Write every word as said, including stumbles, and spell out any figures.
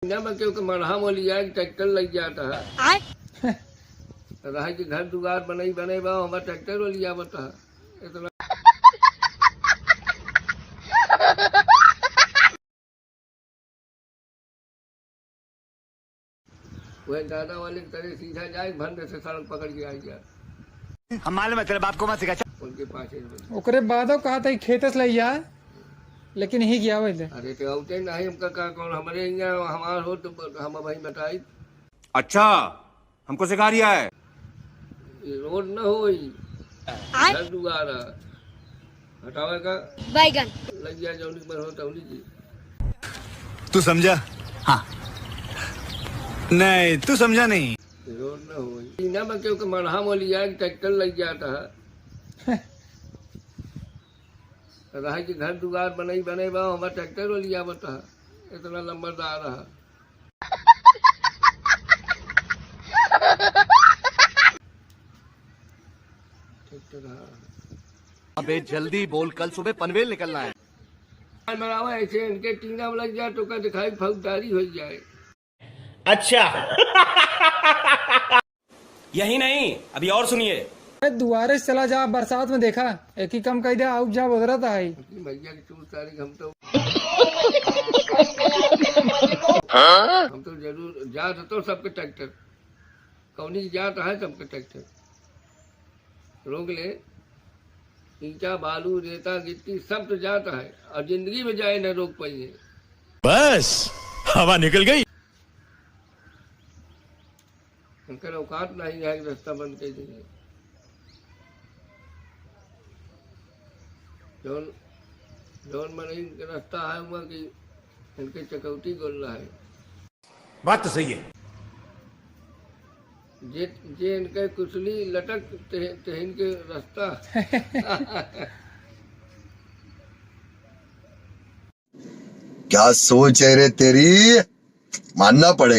ना बा, क्योंकि मरहा मोलिया एक ट्रैक्टर लग जाता है। आय। तो रहा कि घर दुआर बनई बने बा, हमार ट्रैक्टर वो लिया बता। इतना वह दादा वाले की तरह सीधा जाए, भंड से सड़क पकड़ के आ गया। हम मालूम है, तेरे बाप को मत सिखा। उनके पास ही बस। ओकरे बादो कहा था कि खेत से ले जा, लेकिन ही गया वैसे। अरे तो औते नहीं, हमका का कौन, हमरे यहाँ हमार हो तो ब-, हम भाई बताई। अच्छा, हमको सिखा रिया है। ये रोड न होई, आय। घर दुआर है। हटावे का? बैगन। लग गया जौनी पर हो तौनी जी। तू समझा? हाँ। नहीं, तू समझा नहीं। ये रोड न होई। इना में क्यों के मरहा मोलिया एक ट्रैक्टर लग जाता है। रहा कि घर दुआर बनई बने बा, हमार ट्रैक्टर वो लिया बता। इतना लंबरदार रहा। ट्रैक्टर रहा। अबे जल्दी बोल, कल सुबह पनवेल निकलना है। मरावा ऐसे इनके टीना में लग जाए तो का दिखाई फौजदारी हो जाए। अच्छा। यही नहीं, अभी और सुनिए। अरे दुआरे से चला जा, बरसात में देखा, एक ही काम कह दे, आउब जाब उधरत है। अपनी भैया की चूत सारी हम तो हम तो जरूर जात तो सबके ट्रैक्टर, कौनी की जात है सबके ट्रैक्टर रोक ले। ईंटा, बालू, रेता, गिट्टी सब तो जात है और जिंदगी में जाए न रोक पाइए। बस, हवा निकल गई। उनकर औकात नहीं है कि रास्ता बंद कर दीजिए। जौन, जौन मनई के रास्ता है हुआ कि इनके चकौटी गोल रहा है। बात तो सही है। जे, जे इनके कुसली लटक ते, ते इनके रास्ता। क्या सोच है रे तेरी, मानना पड़ेगा।